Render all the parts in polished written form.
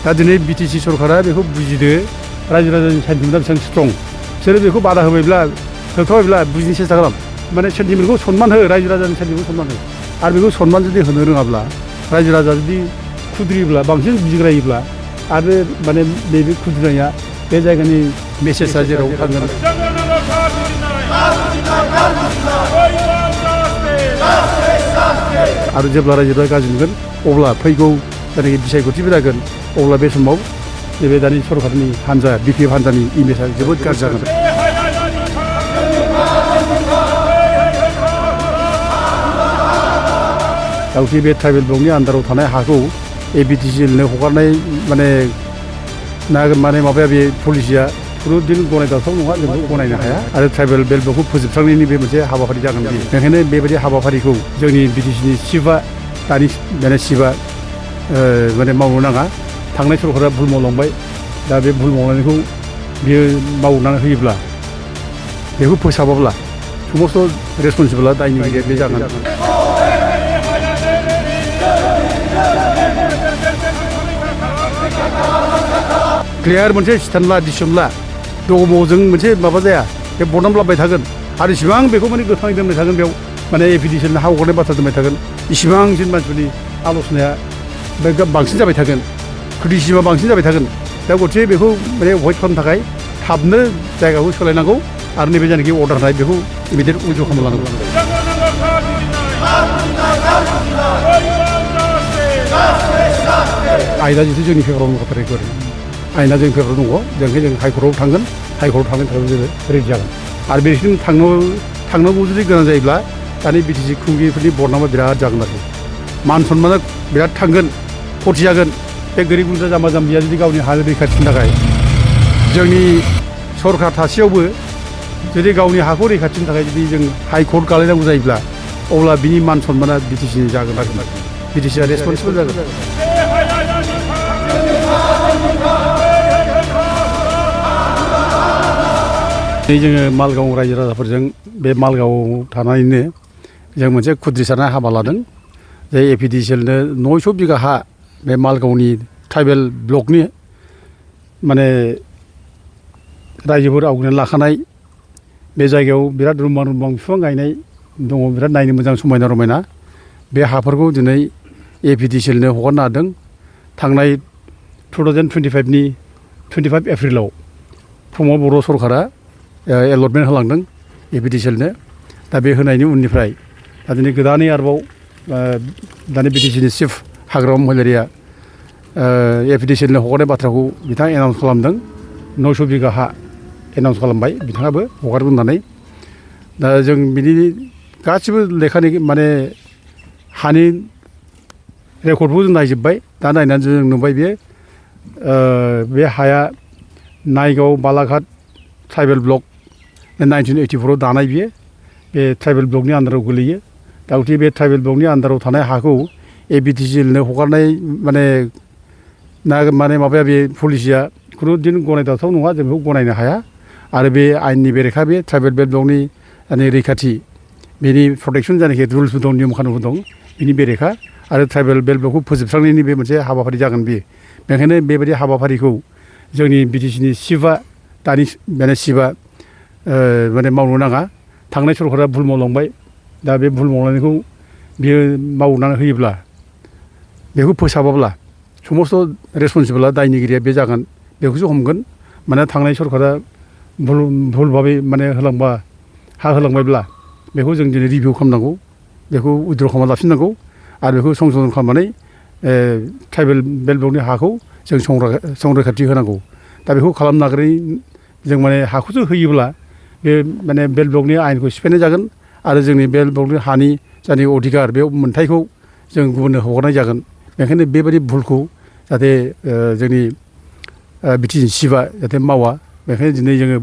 दा दिनै बिटिसि सरकारा बेखौ बुजिदो रायजो राजानि सेन्टिमेन्टआ बेसेबां स्ट्रं बिसोरो बेखौ बादा होबायब्ला होथ'बायब्ला बुजिनो सेस्था खालाम माने सेन्टिमेन्टखौ सनमान हो रायजो राजानि सेन्टिमेन्टखौ सनमान हो आरो बेखौ सनमान जुदि होनो रोङाब्ला रायजो राजा जुदि खुद्रियोब्ला बांसिन बुजिग्रायोब्ला आरो माने नैबे खुद्रिनाया बे जायगानि मेसेजआ जेराव थांगोन आरो जेब्ला रायजोफ्रा गाज्रि नुगोन अब्ला फैगौ जायनाखि बिसायख'थिफोर जागोन अब्ला बे समाव नैबे दानि सरकारनि हान्जा बिपिएफ हान्जानि इमेजआ जोबोद गाज्रि जागोन दाउथि बे ट्राइबेल ब्लकनि आन्दाराव थानाय हाखौ एबिटिसिएलनो हगारनाय माने माबाया बे पलिसिया खुनुदिन गनायजाथाव नङा जों बेखौ गनायनो हाया आरो ट्राइबेल बेल्ट ब्लकखौ फोजोबस्रांनायनि बे मोनसे हाबाफारि जागोन बियो बेनिखायनो बेबायदि हाबाफारिखौ जोंनि बिटिसिनि चिफआ दानि माने चिफआ माने मावनो नाङा थांनाय सरकारा भुल मावलांबाय दा बे भुल मावलांनायखौ बियो मावनानै होयोब्ला बेखौ फोसाबाब्ला समस्त रेसपन्सिबोला दायनिगिरिया बे जागोन क्लियार मोनसे स्टेन्डला डिसिसनला दगमजों मोनसे माबा जाया बे बर्डाम लाबबाय थागोन आरो इसिबां बेखौ माने गोथाङै दोनबाय थागोन बेयाव माने एपिडिसिएलनि हा हगारनाय बाथ्रा दोनबाय थागोन इसिबांसिन मानसिफोरनि आल'सनाया बांसिन जाबाय थागोन क्रिटिसिजमा बांसिन जाबाय थागोन दा गथिखे बेखौ माने एभयड खालामनो थाखाय थाबनो जायगाखौ सोलायनांगौ आरो नैबे जायनाखि अर्डार होनाय बेखौ इमिडियेट उइद्र' खालामनांगौ आयदा जिथु जोंनि फेभराव दंखाथारो आरो आयना जोंनि फेभराव दङ जोंखाय जों हाइकर्टआव थांगोन हाइकर्टआव थांनो थाखाय जोङो रेडि जागोन आरो बेसिम थांनांगौ जुदि गोनां जायोब्ला दानि बिटिसि खुंगिरिफोरनि बदनामा बिराद जागोन आरो मान सन्माना बिराद थांगोन फथि जागोन बे गोरिब गुन्द्रा जाम्बा जाम्बिया जुदि गावनि हा रैखाथिनि थाखाय जोंनि सरकार थासेयावबो जुदि गावनि हाखौ रैखाथिनि थाखाय जुदि जों हाइकर्ट गालायनांगौ जायोब्ला अब्ला बिनि मान सन्माना बिटिसिनि जागोन आरो बिटिसिआ रेसपन्सिबल जागोन जोङो मालगाव रायजो राजाफोरजों बे मालगावआव थानानैनो जों मोनसे खुद्रिसारनाय हाबा लादों जे एपिडिसिएलनो 900 बिगा हा बे मालगावनि ट्राइबेल ब्लकनि माने रायजोफोर आवग्रिनानै लाखानाय बे जायगायाव बिराद रुमबां रुमबां बिफां गायनाय दङ बिराद नायनो मोजां समायना रमायना बे हाफोरखौ दिनै एपिडिसिएलनो हगारनो हादों थांनाय 2025 नि 25 एप्रिलाव प्रमद बर' सरकारा एलटमेन्ट होलांदों एपिडिसिएलनो दा बे होनायनि उननिफ्राय दा दिनै गोदानै आरोबाव दानि बिटिसिनि चिफ हाग्रामा महिलारिया एपिडिसिएलनो हगारनाय बाथ्राखौ बिथाङा एनाउन्स खालामदों 900 बिगा हा एनाउन्स खालामबाय बिथाङाबो हगारगोन होननानै दा जों बिनि गासिबो लेखानि माने हानि रेकर्डखौ जों नायजोब्बाय दा नायनानै जों नुबाय बे हाया नायगाव बालाघाट ट्राइबेल ब्लक 1984 दानाय बियो बे ट्राइबेल ब्लकनि आन्दाराव गोलैयो दा गथिखे बे ट्राइबेल ब्लकनि आन्दाराव थानाय हाखौ एपिडिसिएलनो हगारनाय माने माबाया बे पलिसिया खुनुदिन गनायजाथाव नङा जों बेखौ गनायनो हाया आरो बे आयेननि बेरेखा बे ट्राइबेल ब्लकनि रैखाथि बेनि प्रटेक्सन जानाखि रुल्सफोर दं नियम खानुनफोर दं बिनि बेरेखा आरो ट्राइबेल ब्लकखौ फोजोबस्रांनायनि बे मोनसे हाबाफारि जागोन बियो बेनिखायनो बेबायदि हाबाफारिखौ जोंनि बिटिसिनि चिफआ दानि माने चिफआ माने मावनो नाङा थांनाय सरकारा भुल मावलांबाय दा बे भुल मावलांनायखौ बियो मावनानै होयोब्ला बेखौ फोसाबाब्ला समस्त रेसपन्सिबोला दायनिगिरिया बे जागोन बेखौसो हमगोन माने थांनाय सरकारा भुल भाबै माने हा होलांबायब्ला बेखौ जों दिनै रिभिउ खालामनांगौ बेखौ उइद्र' खालामना लाफिननांगौ आरो बेखौ संशोधन खालामनानै ट्राइबेल बेल्ट ब्लकनि हाखौ जों संरैखाथि होनांगौ दा बेखौ खालामनो नागिरै जों माने हाखौसो होयोब्ला बे माने बेल्ट ब्लकनि आयेनखौ सिफायनाय जागोन आरो जोंनि बेल्ट ब्लकनि हानि जानि अधिकार बे मोन्थायखौ जों गुबुननो हगारनाय जागोन बेनिखायनो बेबायदि भुलखौ जाहाथे जोंनि बिटिसि चिफआ जाहाथे मावा बेनिखायनो दिनै जोङो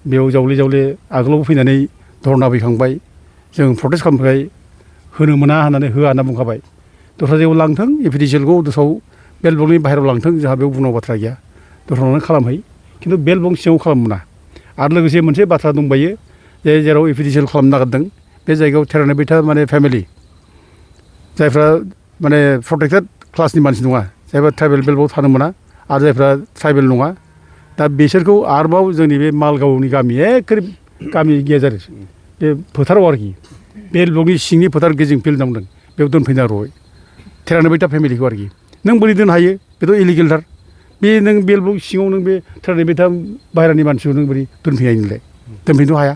बेयाव जावले आगोलावबो फैनानै धरना फैखांबाय जों प्रटेस्ट खालामबाय होनो मोना होननानै होआ होनना बुंखाबाय दस्रा जायगायाव लांथों एपिडिसिएलखौ दस्रायाव बेल्ट ब्लकनि बाहेरायाव लांथों जोंहा बेयाव बुंनांगौ बाथ्रा गैया दस्रायावनो खालामहै खिन्थु बेल्ट ब्लक सिङाव खालामनो मोना आरो लोगोसे मोनसे बाथ्रा दंबायो जे जेराव एपिडिसिएल खालामनो नागिरदों बे जायगायाव 93 माने फेमिलि जायफ्रा माने प्रटेक्टेड क्लासनि मानसि नङा जायफ्रा ट्राइबेल बेल्टआव थानो मोना आरो जायफ्रा ट्राइबेल नङा दा बिसोरखौ आरोबाव जोंनि बे मालगावनि गामि एखे गामि गेजेर बे फोथाराव आरोखि बेल ब्लकनि सिंनि फोथार गेजिं फिल्ड होनना बुंदों बेयाव दोनफैनो आरो 93टा फेमिलिखौ आरोखि नों बोरै दोननो हायो बेथ' इलिगेलथार बे नों बेल ब्लक सिङाव नों बे 93टा बाहेरानि मानसिखौ नों बोरै दोनफैनो हायो नोंलाय दोनफैनोथ' हाया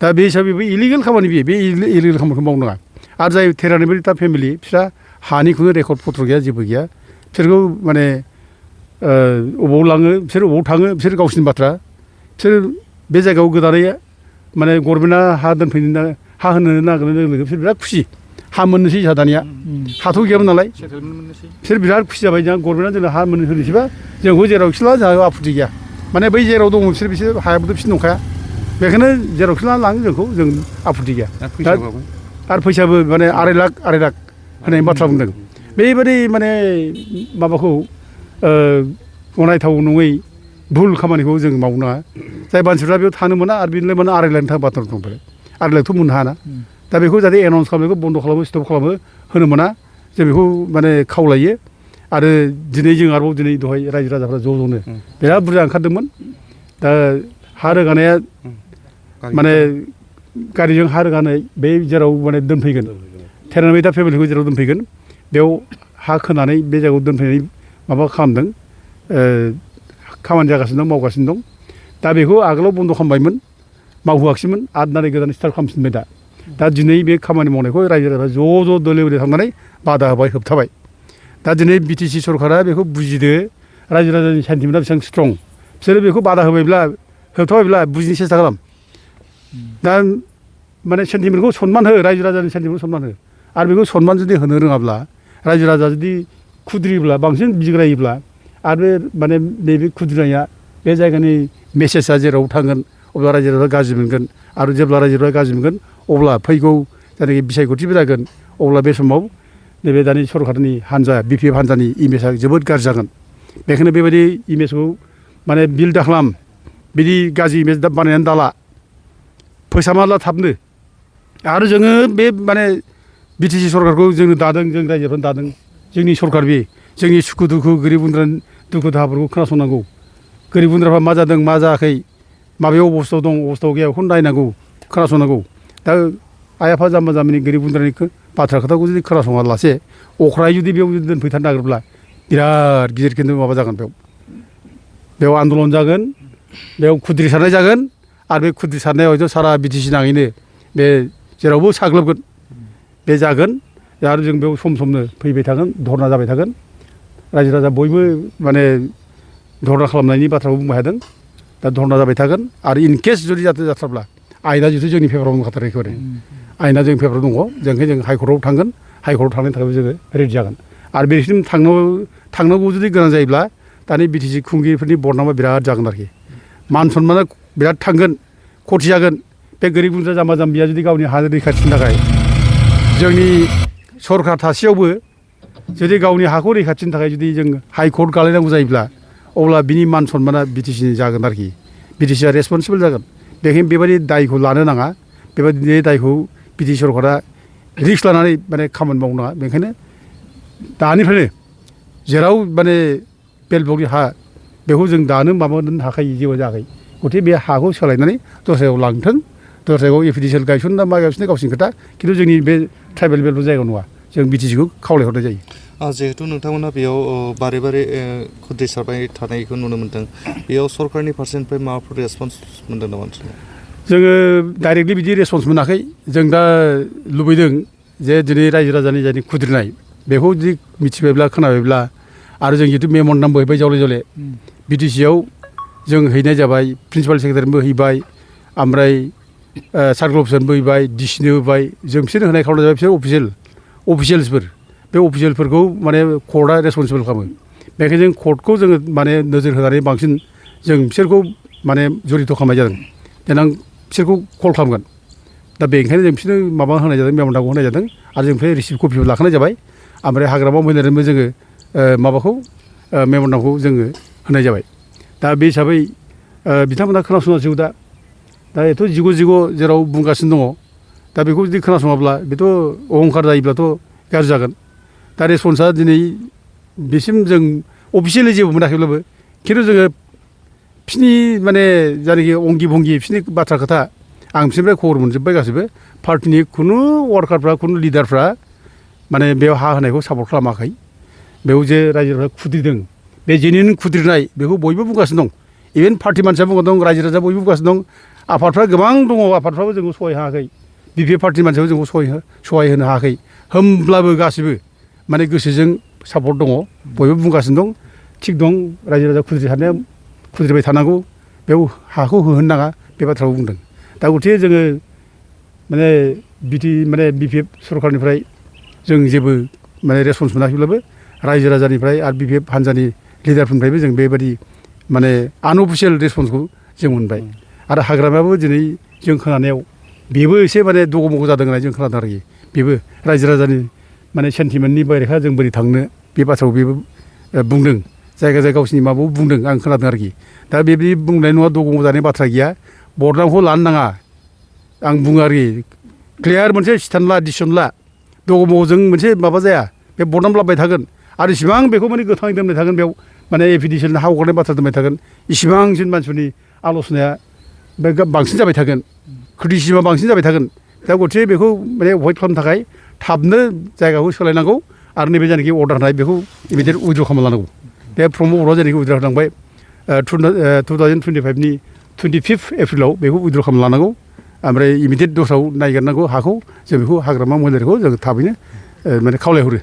दा बे हिसाबै बे इलिगेल खामानि बे इलिगेल खामानिखौ मावनो नाङा आरो जाय 93टा फेमिलि बिस्रा हानिखौनो रेकर्ड पत्र गैया जेबो गैया बिसोरखौ माने अबाव लाङो बिसोर अबाव थाङो बिसोर गावसिनि बाथ्रा बिसोर बे जायगायाव गोदानै माने गभर्नमेन्टआ हा दोनफैनो हा होनो नागिरनाय लोगो लोगो बिसोर बिराद खुसि हा मोननोसै जोंहा दानिया हाथ' गैयामोन नालाय बिसोर बिराद खुसि जाबाय जोंहा गभर्नमेन्टआ जोंनो हा मोननो होनोसैबा जोंखौ जेरावखि ला जोंहा आपत्ति गैया माने बै जेराव दङ बिसोर हायाबोथ' बिसोर नंखाया बेखायनो जेरावखि ला लाङो जोंखौ जों आपत्ति गैया आरो फैसाबो माने 2.5 लाख होननाय बाथ्रा बुंदों बेबायदि माने माबाखौ गनायथाव नङै भुल खामानिखौ जों मावनो नाङा जाय मानसिफ्रा बेयाव थानो मोना आरो बिनिलाय माने 2.5 लाखनि थाखाय बाथ्रा दं 2.5 लाखथ' मोननो हायाना दा बेखौ जाहाथे एनाउन्स खालामनायखौ बन्द' खालामो स्टप खालामो होनो मोना जों बेखौ माने खावलायो आरो दिनै जों आरोबाव दिनै दहाय रायजो राजाफ्रा ज'-ज'नो बिराद बुरजा ओंखारदोंमोन दा हा रोगानाया माने गारिजों हा रोगानाय बे जेराव माने दोनफैगोन 93टा फेमिलिखौ जेराव दोनफैगोन बेयाव हा खोनानै बे जायगायाव दोनफैनाय माबा खालामदों खामानि जागासिनो दं मावगासिनो दं दा बेखौ आगोलाव बन्द' खालामबायमोन मावहोआखिसैमोन आरो नानै गोदान स्टार्ट खालामफिनबाय दा दिनै बे खामानि मावनायखौ रायजो राजा ज' दोलो थांनानै बादा होबाय होबथाबाय दा दिनै BTC सरकारा बेखौ बुजिदो रायजो राजानि सेन्टिमेन्टआ बेसेबां स्ट्रं बिसोरो बेखौ बादा होबायब्ला होबथाबायब्ला बुजिनो सेस्था खालाम दा माने सेन्टिमेन्टखौ सनमान हो रायजो राजानि सेन्टिमेन्टखौ सनमान हो आरो बेखौ सनमान जुदि होनो रोङाब्ला रायजो राजा जुदि खुद्रियोब्ला बांसिन बिग्रायोब्ला आरो माने नैबे खुद्रिनाया बे जायगानि मेसेजआ जेराव थांगोन अब्ला रायजो राजाया गाज्रि मोनगोन आरो जेब्ला रायजो राजाया गाज्रि मोनगोन अब्ला फैगौ जायनाखि बिसायख'थिबो जागोन अब्ला बे समाव नैबे दानि सरकारनि हान्जा BPF हान्जानि इमेजआ जोबोद गाज्रि जागोन बेखायनो बेबायदि इमेजखौ माने बिल्ड खालाम बिदि गाज्रि इमेज बानायनानै दाला फोसाबना थाबनो आरो जोङो बे माने BTC सरकारखौ जोंनो दादों जों रायजोफ्रानो दादों जोंनि सरकार बे जोंनि सुखु दुखु गोरिब गुन्द्रानि दुखु दाहाफोरखौ खोनासंनांगौ गोरिब गुन्द्राफ्रा मा जादों मा जायाखै माबेयाव अबस्थायाव दं अबस्थायाव गैया बेखौ नायनांगौ खोनासंनांगौ दा आइ आफा जाम्बा जाम्बिनि गोरिब गुन्द्रानि बाथ्रा खोथाखौ जुदि खोनासङा लासे अख्रायै जुदि बेयाव जुदि दोनफैथारनो नागिरब्ला बिराद गिदिर खिन्थु माबा जागोन बेयाव आन्दलन जागोन बेयाव खुद्रि सारनाय जागोन आरो बे खुद्रि सारनायाव हयथ' सारा BTC नाङैनो बे जेरावबो साग्लोबगोन बे जागोन आरो जों बेयाव समनो फैबाय थागोन धरना जाबाय थागोन रायजो राजा बयबो माने धरना खालामनायनि बाथ्राखौ बुंबाय थादों दा धरना जाबाय थागोन आरो इनकेस जुदि जाथारब्ला आयेना जुदि जोंनि फेभराव दंखाथारो एखेबारे आयेना जोंनि फेभराव दङ जों हाइकर्टआव थांगोन हाइकर्टआव थांनायनि थाखायबो जोङो रेडि जागोन आरो बेसिम थांनांगौ जुदि गोनां जायोब्ला दानि BTC खुंगिरिफोरनि बदनामा बिराद जागोन आरोखि मान सनमाना बिराद थांगोन खथि जागोन बे गोरिब गुन्द्रा जाम्बा जाम्बिया जुदि गावनि हा रैखाथिनि थाखाय जोंनि सरकार थासेयावबो जुदि गावनि हाखौ रैखाथिनि थाखाय जुदि जों हाइकर्ट गालायनांगौ जायोब्ला अब्ला बिनि मान सनमाना BTCनि जागोन आरोखि BTCआ रेसपन्सिबोल जागोन बेखायनो बेबायदि दायखौ लानो नाङा बेबायदि दायखौ BTC सरकारा रिस्क लानानै माने खामानि मावनो नाङा बेनिखायनो दानिफ्रायनो जेराव माने बेल ब्लकनि हा बेखौ जों दानो माबानो हाखायो जेबो जायाखै गथिखे बे हाखौ सोलायनानै दस्रायाव लांथों दस्रायाव एफिडिसिएल गायसनना मा गायसननाय गावसिनि खोथा खिन्थु जोंनि बे ट्राइबेल बेल जायगायाव नङा जों BTCखौ खावलायहरनाय जायो जिहेतु नोंथांमोना बेयाव बारे बारे खुद्रि सारबाय थानायखौ नुनो मोनदों बेयाव सरकारनि फारसेनिफ्राय माबाफोर रेसपन्स मोनदों नामा जोङो डाइरेक्टलि बिदि रेसपन्स मोनाखै जों दा लुबैदों जे दिनै रायजो राजानि जायनि खुद्रिनाय बेखौ जुदि मिथिबायब्ला खोनाबायब्ला आरो जों जितु मेम'रेन्डामबो हैबाय जले BTCआव जों हैनाय जाबाय प्रिन्सिपाल सेक्रेटारिनोबो हैबाय ओमफ्राय सार्कल अफिसारनोबो हैबाय DCनो होबाय जों बिसोरनो होनाय खावलाय जाबाय बिसोर अफिसियेल्सफोर बे अफिसियेलफोरखौ माने कर्टआ रेसपन्सिबोल खालामो बेखायनो जों कर्टखौ जोङो माने नोजोर होनानै बांसिन जों बिसोरखौ माने जरित खालामनाय जादों देनां बिसोरखौ कल खालामगोन दा बेनिखायनो जों बिसोरनो माबा होनाय जादों मेम'रेन्डामखौ होनाय जादों आरो जों ओमफ्राय रिसिप्ट कपिबो लाखानाय जाबाय ओमफ्राय हाग्रामा महिलारिनोबो जोङो माबाखौ मेम'रेन्डामखौ जोङो होनाय जाबाय दा बे हिसाबै बिथांमोना खोनासङासै दा एथ' जिग' जेराव बुंगासिनो दङ दा बेखौ जुदि खोनासङाब्ला बेथ' अहंखार जायोब्लाथ' गाज्रि जागोन दा रेसपन्सआ दिनै बेसिम जों अफिसियेलि जेबो मोनाखैब्लाबो खिन्थु जोङो बिसिनि माने जायनाखि अंगि भंगि बिसिनि बाथ्रा खोथा आं बिसोरनिफ्राय खबर मोनजोब्बाय गासैबो पार्टिनि खुनु वार्कारफ्रा खुनु लिडारफ्रा माने बेयाव हा होनायखौ सापर्ट खालामाखै बेयाव जे रायजोफ्रा खुद्रिदों बे जेनिन खुद्रिनाय बेखौ बयबो बुंगासिनो दं इभेन पार्टि मानसिया बुंगासिनो दं रायजो राजा बयबो बुंगासिनो दं आफादफ्रा गोबां दङ आफादफ्राबो जोंखौ सहाय हायाखै बि पार्टि मानसियाबो जोंखौ सहाय होनो हायाखै होमब्लाबो गासिबो माने गोसोजों सापर्ट दङ बयबो बुंगासिनो दं थिग दं रायजो राजा खुद्रिबाय थानांगौ बेयाव हाखौ होहोनो नाङा बे बाथ्राखौ बुंदों दा गथिखे जोङो माने BPF सरकारनिफ्राय जों जेबो माने रेसपन्स मोनाखैब्लाबो रायजो राजानिफ्राय आरो BPF हान्जानि लिडारफोरनिफ्रायबो जों बेबायदि माने आनअफिसियेल रेसपन्सखौ जों मोनबाय आरो हाग्रामायाबो दिनै जों खोनानायाव बेबो एसे माने दगमग जादों होननानै जों खोनादों आरोखि बेबो रायजो राजानि माने सेन्टिमेन्टनि बेरेखा जों बोरै थांनो बे बाथ्राखौ बेबो बुंदों जायगा जायगा गावसिनि माबायाव बुंदों आं खोनादों आरोखि दा बेबायदि बुंनाय नङा दगमग जानाय बाथ्रा गैया बदनामखौ लानो नाङा आं बुङो आरोखि क्लियार मोनसे स्टेन्ड ला डिसिसन ला दगमगजों मोनसे माबा जाया बे बदनाम लाबोबाय थागोन आरो इसिबां बेखौ माने गोथाङै दोनबाय थागोन बेयाव माने एफिडेभिट हा हगारनाय बाथ्रा दोनबाय थागोन इसिबांसिन मानसिफोरनि आल'सनाया बे बांसिन जाबाय थागोन क्रिटिसिजमा बांसिन जाबाय थागोन दा गथिखे बेखौ माने एभयड खालामनो थाखाय थाबनो जायगाखौ सोलायनांगौ आरो नैबे जायनाखि अर्डार होनाय बेखौ इमिडियेट उइद्र' खालामना लानांगौ बे प्रमद बर'आ जायनाखि उइद्र' होलांबाय 2025नि 25 एप्रिलाव बेखौ उइद्र' खालामना लानांगौ ओमफ्राय इमिडियेट दस्रायाव नायगिरनांगौ हाखौ जों बेखौ हाग्रामा महिलारिखौ जों थाबैनो माने खावलायहरो